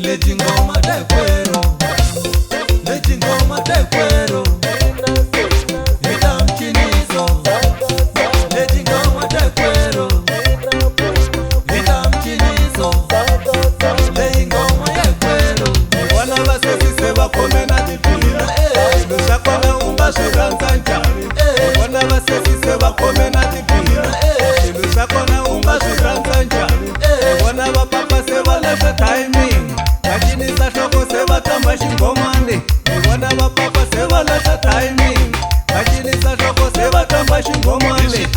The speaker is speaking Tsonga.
Leti ngoma ta hinkwerhu, leti ngoma ta hinkwerhu, hi ta mciniso. Leti ngoma ta hinkwerhu, hi ta mciniso. Leyi ngoma ya hinkwerhu. Hi vona vasesi se va khome na tiphina, swilo swa kona u nga swi rhandza njhani? Hi vona vasesi se va khome na tiphina, swilo swa kona u nga swi rhandza njhani? Hi vona vapapa se va lahla timing, va cinisa nhloko se va tamba xingomani. Hi vona vapapa se va lahla timing, va cinisa nhloko se va tamba xingomani.